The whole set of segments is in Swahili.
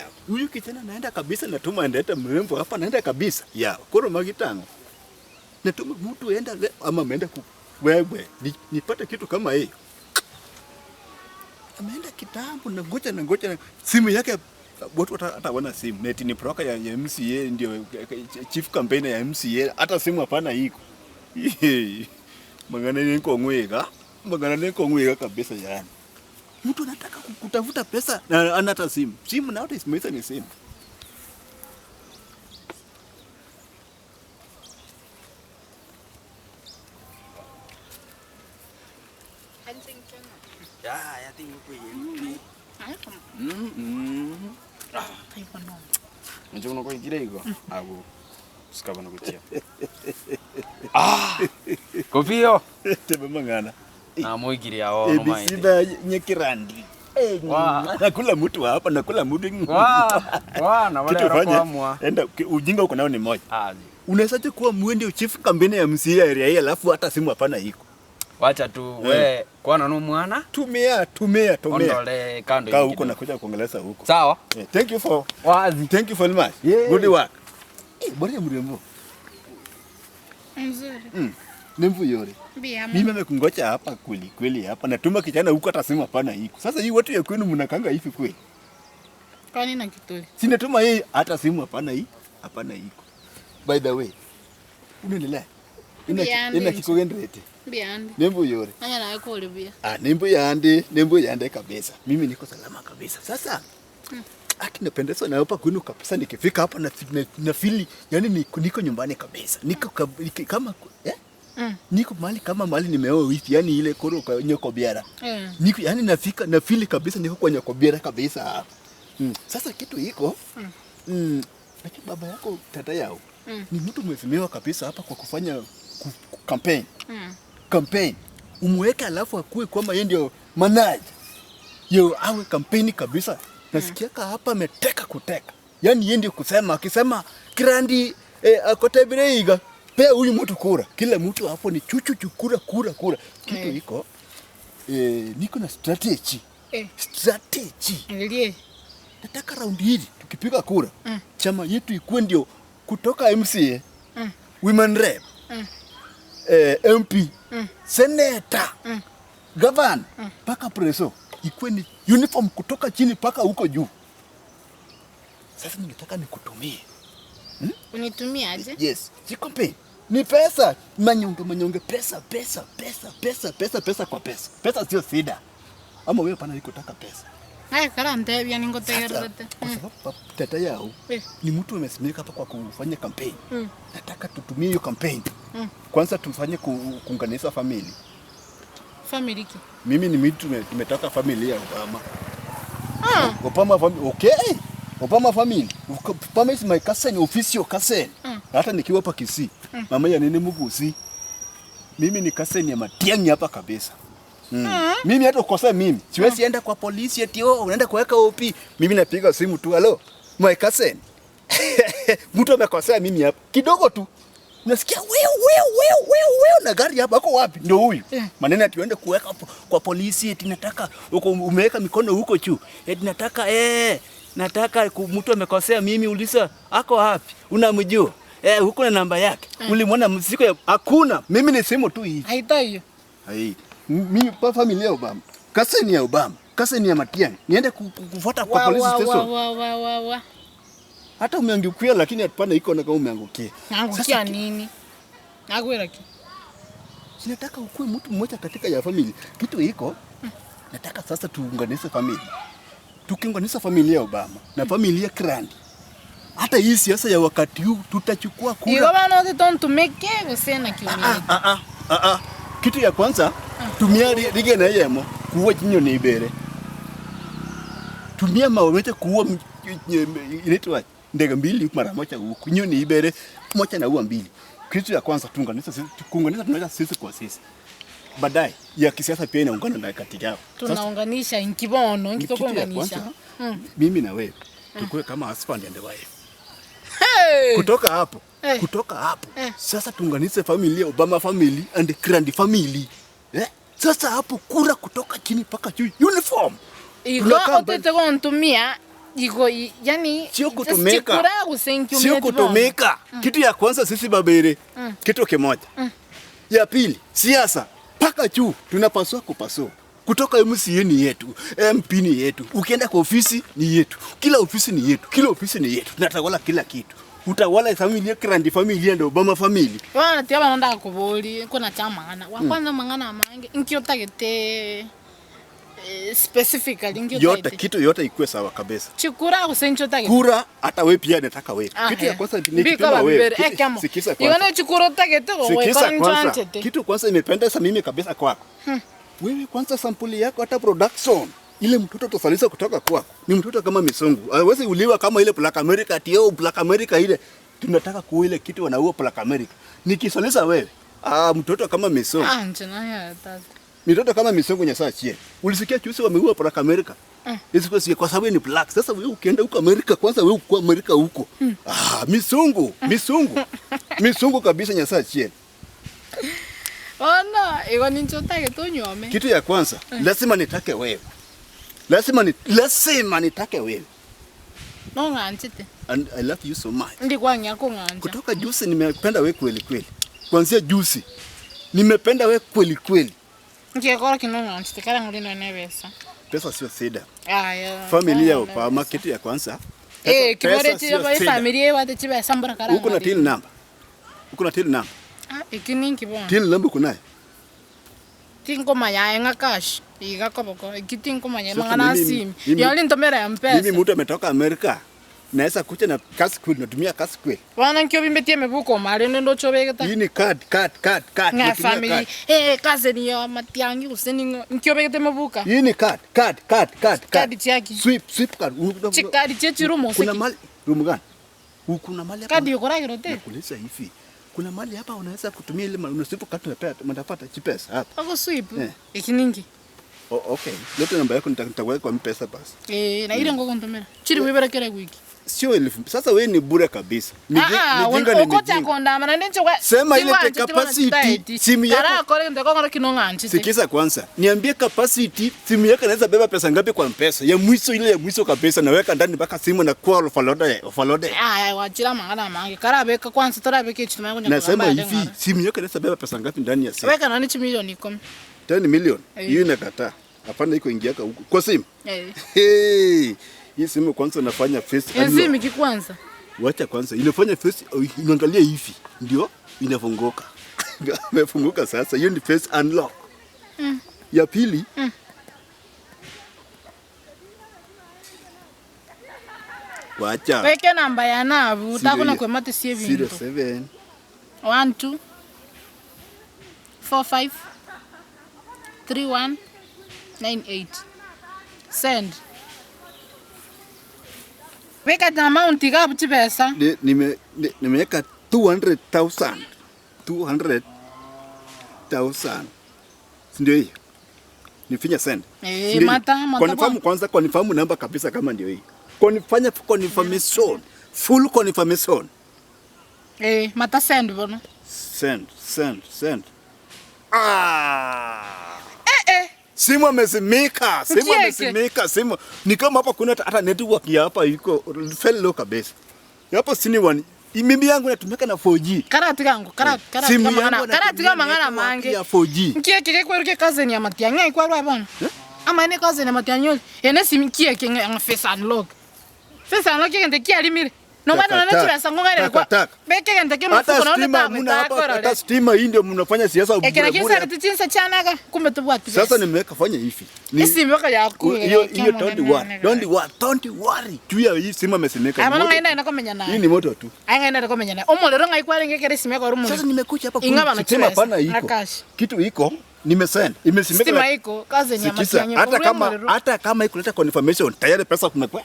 Ya. Huyu kijana naenda kabisa, natuma ndeta mrembo hapa, naenda kabisa. Ya, koro magitango. Natuma mtu enda ama ameenda ku wewe nipate kitu kama hiyo. Ameenda kitambo na ngoja na ngoja na simu yake watu hata wana simu. Neti ni broker ya MCA, ndio chief campaigner ya MCA, hata simu hapana iko. Mangana ni kongweka. Mangana ni kongweka kabisa yani. Mtu anataka kutafuta pesa na ana hata simu. Simu na hata simu ni simu. Kopio. Tebe mangana. Na moigiri yao no maende. Ebisida nyekirandi. Nakula mtu hapa, nakula mtu. Wa na wale wanakuamua. Enda ujinga uko nao ni moja. Unaweza kuwa mwende chief campaign ya MCA area hii alafu hata simu hapana iko. Wacha tu we kwana no mwana. Tumia. Ondole kando. Kaa huko nakuja kuongeleza huko. Sawa. Thank you for wazi. Thank you very much. Yeah. Good work. Bora mrembo. Mzuri. Nemvu yore. Mimi nimekungoja hapa kweli kweli hapa. Natuma kijana huko hata simu hapana iko. Sasa hii watu ya kwenu mnakanga hivi kweli. Kwa nini na kitoli? Si natuma yeye hata simu hapana hii, hapana iko. By the way. Unaendelea? Ina kikogendrete. Biande. Nemvu yore. Anya na yako ulibia. Nemvu yande, nemvu yande kabisa. Mimi niko salama kabisa. Sasa akinapendezwa na hapa kwenu kabisa, nikifika hapa na feel yani niko nyumbani kabisa. Niko kama Niko mahali kama mahali nimeoa hivi, yani ile koro kwa nyoko biara. Niko yani nafika na feel kabisa niko kwa nyoko biara kabisa hapa. Sasa kitu iko. Lakini baba yako tata yao ni mtu mheshimiwa kabisa hapa kwa kufanya campaign. Campaign. Umweke alafu akue kama yeye ndio manager. Yo awe campaign kabisa. Nasikia hapa ameteka kuteka. Yaani yeye ndio kusema akisema Kirandi akotebireiga pea huyu mtu kura. Kila mtu hapo ni chuchu chukura kura kura. Kitu iko niko na strategy. Strategy. Ndiye. Nataka round hili tukipiga kura chama yetu ikuwe ndio kutoka MCA, Women Rep, MP, Senator, Governor, paka preso. Ikuwe ni uniform kutoka chini paka huko juu. Sasa ningetaka nikutumie. Unitumie aje? Yes, si campaign. Ni pesa, manyonge pesa pesa pesa pesa pesa pesa kwa pesa. Pesa sio shida. Ama wewe pana nikotaka pesa. Haya kala ndebya ningotegerete. Kwa sababu tata yao ni mtu amesimika hapa kwa kufanya campaign. Nataka tutumie hiyo campaign. Kwanza tumfanye kuunganisha family. Family ki? Mimi ni mtu tumetoka familia ya Obama. Obama family, okay. Obama family. Obama is my cousin, official cousin. Hata nikiwa hapa Kisii, mama ya nini Mugusi. Mimi ni cousin ya Matiang'i hapa kabisa. Mimi hata ukosea mimi, siwezi enda kwa polisi eti oh unaenda kuweka OP. Mimi napiga simu tu, hello, my cousin. Mtu amekosea mimi hapa. Kidogo tu. Nasikia wewe na gari hapa ako wapi? Ndio huyu. Maneno ati uende kuweka kwa polisi eti nataka uko umeweka mikono huko juu. Eti nataka nataka mtu amekosea mimi, uliza ako wapi? Unamjua? Huko na namba yake. Ulimwona msiko ya hakuna. Mimi ni simu tu hii. Haitoi hiyo. Hai. Mimi kwa familia ya Obama. Cousin ya Obama. Cousin ya Matiang'i. Niende kufuata kwa police station. Wa. Hata umeangukia lakini hapana iko na kama umeangukia. Naangukia nini? Nakwela ki. Sinataka ukue mtu mmoja katika ya family. Kitu iko nataka sasa tuunganishe family. Tukiunganisha familia ya Obama na familia Kirandi. Hata hii siasa ya wakati huu tutachukua kura. Iko bana usitontumeke kusena kiumini. Kitu ya kwanza tumia rige na yemo kuua chinyo ni ibere. Tumia mawe kuua inaitwa ndege mbili mara moja huku. Nyoni ibere moja na ua mbili. Kitu ya kwanza tuunganisha sisi, kuunganisha tunaweza sisi kwa sisi. Baadaye ya kisiasa pia inaungana na kati yao. Tunaunganisha inkibono, nkitokuunganisha. Mimi na wewe tukue kama husband and wife. Hey! Kutoka hapo. Hey. Kutoka hapo. Hey. Sasa tuunganishe familia Obama family and Kirandi family. Sasa hapo kura kutoka chini mpaka juu uniform. Iko otete kontumia Iko yani Sio kutumika. Chikura gusenki Sio kutumika. Kitu ya kwanza sisi babere. Kitu kimoja. Ya pili, siasa paka juu tunapaswa kupasua. Kutoka MCA ni yetu, MP ni yetu. Ukienda kwa ofisi ni yetu. Kila ofisi ni yetu. Kila ofisi ni yetu. Tunatawala kila kitu. Utawala familia, grand familia ndio Obama family. Wana tia bana kuboli kuna chama wa kwanza mangana mange nkio tagete specifically nkio Yote kitu yote ikuwe sawa kabisa. Chikura gusencho tagete. Kura hata wewe pia nataka wewe. Kitu ya kwanza ni kipima wewe. Sikiza kwanza. Igone chikura tagete wewe Sikiza kwanza. Kitu kwanza imependeza mimi kabisa kwako. Wewe kwanza sampuli yako hata production ile mtoto tosalisa kutoka kwako ni mtoto kama misungu. Hawezi uliwa kama ile Black America tio Black America ile. Tunataka kuwa ile kitu wanaua Black America. Nikisalisa wewe, mtoto kama misungu. Njina ya tata. Mtoto kama misungu nyasa chie. Ulisikia chusi wameua Black America? Isipo kwa sababu ni black. Sasa wewe ukienda huko Amerika kwanza wewe uko Amerika huko. Misungu, misungu. Misungu kabisa nyasa chie. Ona, iko ninchotake tunyome. Kitu ya kwanza, lazima nitake wewe. Lazima nitake wewe. No nganchite. And I love you so much. Ndi kwanya ko nganja. Kutoka juzi nimependa wewe kweli kweli. Kuanzia juzi nimependa wewe kweli kweli. Ngiye kora kino nganchite kala ngulino nebesa. Pesa sio shida. Aya. Familia Obama kitu ya kwanza. Kibore chiba ba familia wate chiba sambura kala. Uko na till number. Uko na till number. Ikini nkibona. Till number kunayo? Tinko manya nga cash. Iga koboko. Ikitinko manya mangana simu. Yali ntomera ya mpesa. Mimi mtu ametoka Amerika. Naweza kuja na cash kweli, natumia cash kweli. Wana nkyo bimbetie mebuko mali ndo chobegeta. Hii ni card. Nga family. Kaze ni ya matiangi useni nkyo begete mebuka. Hii ni card. Card chaki. Sweep card. Chikadi chechi rumo. Kuna mali rumo gani? Kuna mali hapa. Card yokora kirote. Nakuuliza hivi. Kuna mali hapa unaweza kutumia ile una sweep card unapata mtapata chipesa hapa. Ako sweep. Ikiningi. Okay. Leta namba yako nitakuweka kwa M-Pesa basi. Na ile ngoko ntomera. Chiri wibera kera wiki. Sio elfu. Sasa wewe ni bure kabisa. Nijinga ni okocha kondama na ndio Sema ile capacity simu yako. Kara kore ndiko ngoro kinonganchi. Sikiza kwanza. Niambie capacity simu yako inaweza beba pesa ngapi kwa M-Pesa? Ya mwisho ile ya mwisho kabisa naweka ndani mpaka simu na kwa overload. Wachira mangana mange. Kara beka kwanza tora beka chitumaya kunya. Nasema hivi simu yako inaweza beba pesa ngapi ndani ya simu? Weka nani chi milioni 10. 10 million. Hiyo inakataa. Hapana iko ingia huko. Kwa simu. Hey. Hii simu kwanza unafanya face unlock. Simu kwanza. Wacha kwanza inafanya face unaangalia hivi ndio inafunguka. Ndio imefunguka sasa. Hiyo ni face unlock. Ya pili. Wacha. Weke namba ya nabu utakuna kwa mate saving. 07 1 2 4 5 3 1 9 8. Send. Weka na amount gabu chipesa. Nimeweka 200,000. 200,000. Ndio hiyo. Nifinya send. Mata. Confirm kwanza, confirm namba kabisa kama ndio hii. Confirm confirmation. Full confirmation. Mata send bono. Send. Simu amesimika, simu. Ni kama hapa kuna hata network ya hapa iko fail low kabisa. Hapo sini one. Mimi yangu natumika na 4G. Karati kangu, karati mangana mange. Ya 4G. Nkiye kike kweruke kazi ni ya matiangi kwa rwa bana. Ama ene kazi ni matiangi. Ene simu kiye kenge face unlock. Face unlock kende kialimire. No maana na chibesa ngongere kwa. Beke kende ke mfuko na stima muna hapa hata stima hii ndio mnafanya siasa bure. Ekera kisa tichinsa chanaga kumbe tubwati. Sasa nimeweka fanya hivi. Ni yako. Hiyo don't worry. Juu ya hii simu amesemeka. Ama ngaenda na komenya naye. Hii ni moto tu. Ngaenda na komenya naye. Omolero ngaikwale ngekere simu yako rumu. Sasa nimekuja hapa kwa stima hapana iko. Kitu iko nimesend. Imesemeka. Stima iko kazi ni amatianyo. Hata kama ikuleta confirmation tayari pesa kumekwa.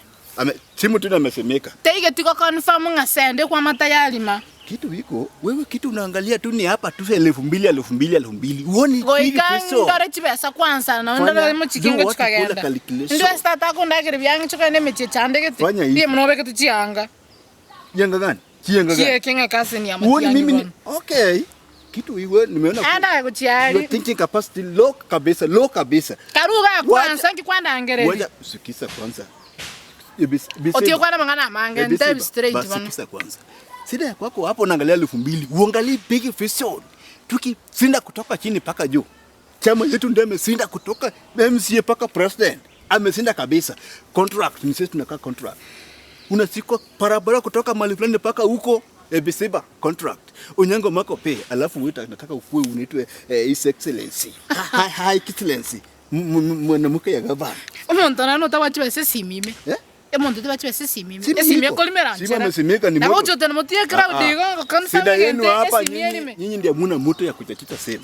Simu tu amesemeka. Teige tiko confirm ngasende kwa matayari ma. Kitu iko, wewe kitu unaangalia tu ni hapa tu 2000 2000. Uone hili pesa. Ndore chibesa kwanza na ndore muchikingo chikagenda. Ndio stata kundagire byangi chikane meche chandegete. Ndiye munobeke tuchianga. Yanga gani? Chianga gani? Chiye kinga kasi ni amatiangi. Uone mimi ni okay. Kitu iwe nimeona. Anda kuchiari. Your thinking capacity low kabisa, low kabisa. Karuga kwanza ngikwanda angerere. Ngoja usikisa kwanza. Otio kwana mangana mange ntebi straight basi bana. Kisa kwanza. Sida ya kwako hapo unaangalia 2000, uangalie big vision. Tukishinda kutoka chini mpaka juu. Chama yetu ndio imeshinda kutoka MCA mpaka president. Ameshinda kabisa. Contract, ni sisi tunakaa contract. Unasikwa barabara kutoka mahali fulani mpaka huko Ebisiba contract. Onyango mako pay, alafu wewe unataka ukue unaitwe His Excellency. Hi Excellency. Mwanamke ya gavana. Omuntu nano tawachiba simime. Eh? Emuntu tawachiba simime. Simu Esimie iko. kolimera Simu amesimika ni Na moto. wote utanamutia crowd igo kanisa Shida yenu hapa esimie nyinyi, nime. nyinyi ndio hamuna moto ya kuchachita simu.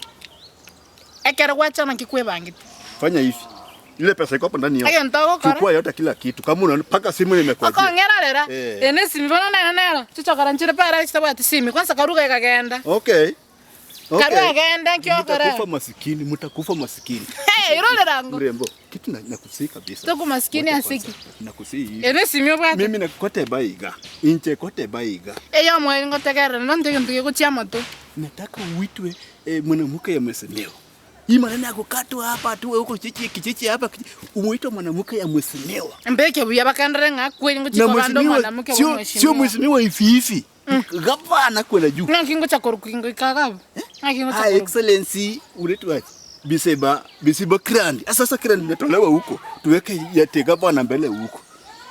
Ekero gwachana kikwebangite. Fanya hivi. Ile pesa iko hapo ndani yote. Ake ntagokora. Chukua yote kila kitu. Kama unaona paka simu nimekuachia. Okong'erarera. Eh. Ene simi bono nene nero. Chichokora nchire para chitabwati simi. Kwanza karuga ikagenda. Okay. Okay. Karuga kagenda nkiokora. Mtakufa masikini, mtakufa masikini. Hey, irolerango. Mrembo, kitu nakusihi kabisa. Toku masikini Wacha kwanza, asiki. Nakusihi hivi. Ene simi obwate. Mimi nakote baiga. Inche kote baiga. Eyo mweri ngotegerera nonde kintu gikuchia moto. Nataka uitwe mwanamke ya mheshimiwa. Hii maneno ya kukatwa hapa tu huko chichi kichichi hapa umuitwe mwanamke ya mheshimiwa. Mbeke buya bakandere ng'a kweri Na ngochikora ndo mheshimiwa mwanamke wa sio sio mheshimiwa. mheshimiwa hivi hivi. Gavana kwenda juu. Ng'a kingo cha korukingo ikagabo. Ng'a kingo cha High korukingo. Excellency unaitwa aje? Biseba Grand. Sasa Grand inatolewa huko. Tuweke ya gavana mbele huko.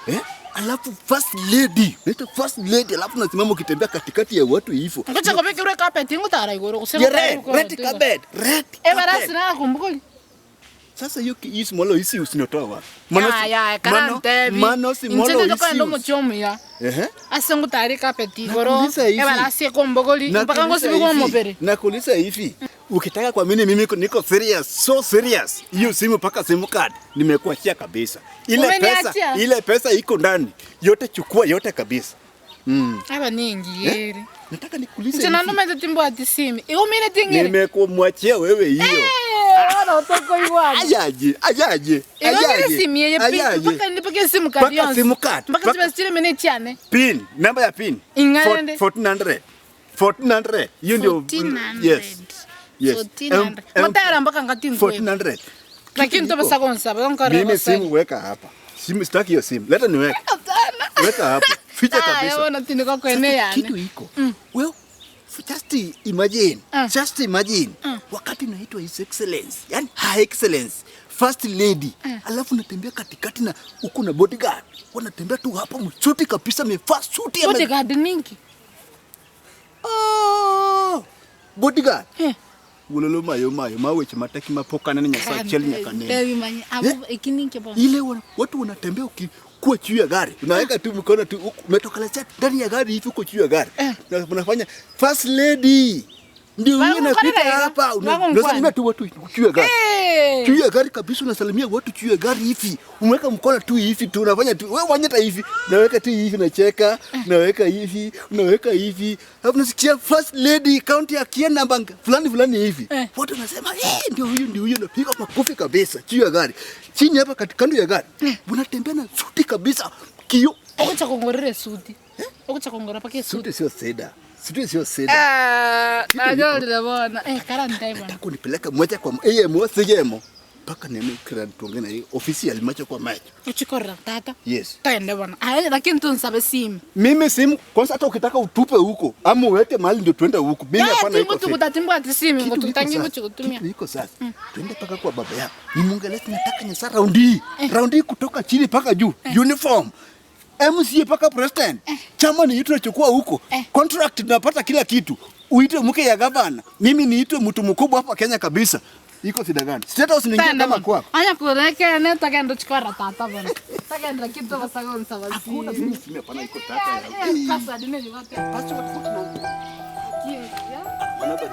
Eh? Alafu first lady. Unaitwa first lady alafu unasimama ukitembea katikati ya watu hivyo. Ngocha kobekirwe carpet ngotara igoro gose Ya red, red carpet, red. Ebarasi carpet. na kumbukoli. Sasa hiyo hii small hisi usinitoa wapi? Ya ya karantebi. Mano small Inche ndo hisi. muchomu ya. Ehe. Ase ngotari carpet igoro. Nakuuliza hivi. Ebarasi kombokoli mpaka ngosibigwa mobere. Nakuuliza hivi. Ukitaka kuamini mimi niko serious, so serious. Hiyo simu paka simu card nimekuachia kabisa. Ile pesa, Umeniachia? ile pesa iko ndani. Yote chukua yote kabisa. Aba ningi yeri. Nataka nikuulize Nche hivi. nando mete timbo ati simi. Igo mine tingere. Nimekumwachia wewe hiyo. Eh, wana otoko iwana. Ayaje, ayaje. Igo mine Ayaje. simi ye pin. Ayaje. Mpaka nipake simu card Paka yonse. simu card. Mpaka Paka- sibasitire mine chiane. Pin, namba ya pin. Ing'arende. 1400. 1400. Hiyo ndio 1400. Yes. Yes. 1400. Motera mpaka ngati ngwe. 1400. Lakini to basa konsa, ba Mimi simu weka hapa. Simu sitaki hiyo simu. Leta niweke. Weka hapa. Ficha kabisa. Yabona tindiko kwene Sasa yani. Kitu iko. Well, just imagine. Just imagine. Wakati naitwa His Excellency, yani Her Excellency, First Lady. Alafu natembea katikati na uko na bodyguard. Wanatembea tu hapa msuti kabisa, amevaa suti ya Bodyguard ningi. Oh! Bodyguard. Eh. Ulolo mayo mayo maweche mataki mapokana na Nyasaye cheli nyakanene. Dewi manye abu ikininke bo. Ile watu wanatembea ukikuwa juu ya gari. Unaweka tu mkono tu umetokelezea ndani ya gari hivi uko juu ya gari. Na unafanya First Lady. Ndio Wangu huyo anapita mkono na hapa. wangu mkono. Unasalimia tu watu juu ya gari. Eh. Juu ya gari kabisa unasalimia watu juu ya gari hivi. Umeweka mkono tu hivi tu unafanya tu wewe wanyata hivi. Unaweka tu hivi unacheka, unaweka hivi, unaweka hivi. Alafu unasikia First Lady county ya Kienda namba fulani fulani hivi. Watu wanasema eh, ndio huyu ndio huyu, unapiga makofi kabisa juu ya gari. Chini hapa kando ya gari. Unatembea na suti kabisa. Kio. Okucha kongorere suti. Okucha kongora pake suti. Suti sio seda. Suti sio seda. Ah, Kitu iko. najolile bona. Eh, karanta bona. Nataka kunipeleka moja kwa AMO sijemo. Paka nene kila tuongee na yeye ofisi ya macho kwa macho. Uchikorera tata. Yes. Tende bona. Ah, lakini tunsabe simu. Mimi simu kwanza hata ukitaka utupe huko ama uweke mahali ndio tuende huko. Mimi hapana iko. Tingo tukutatimbo ati simu Kitu iko ngotutangi sasa. ngochikutumia. Kitu iko sasa. Tuende paka kwa baba yako. Nimuongeleshe nataka nyasa raundi hii. Raundi hii kutoka chini paka juu. Uniform. MCA paka president. Chama ni yetu tunachukua huko. Contract tunapata kila kitu. Uitwe mke ya gavana. Mimi niitwe mtu mkubwa hapa Kenya kabisa. Iko shida gani? State House niingie kama kwako. Anya kureke ne takendo chikora tata bona. Takendo kitu basagonsa basi. Hakuna mimi simu hapana iko tata ya. Eh, password ne yote. Password 1400. Kiyo. Manaba ni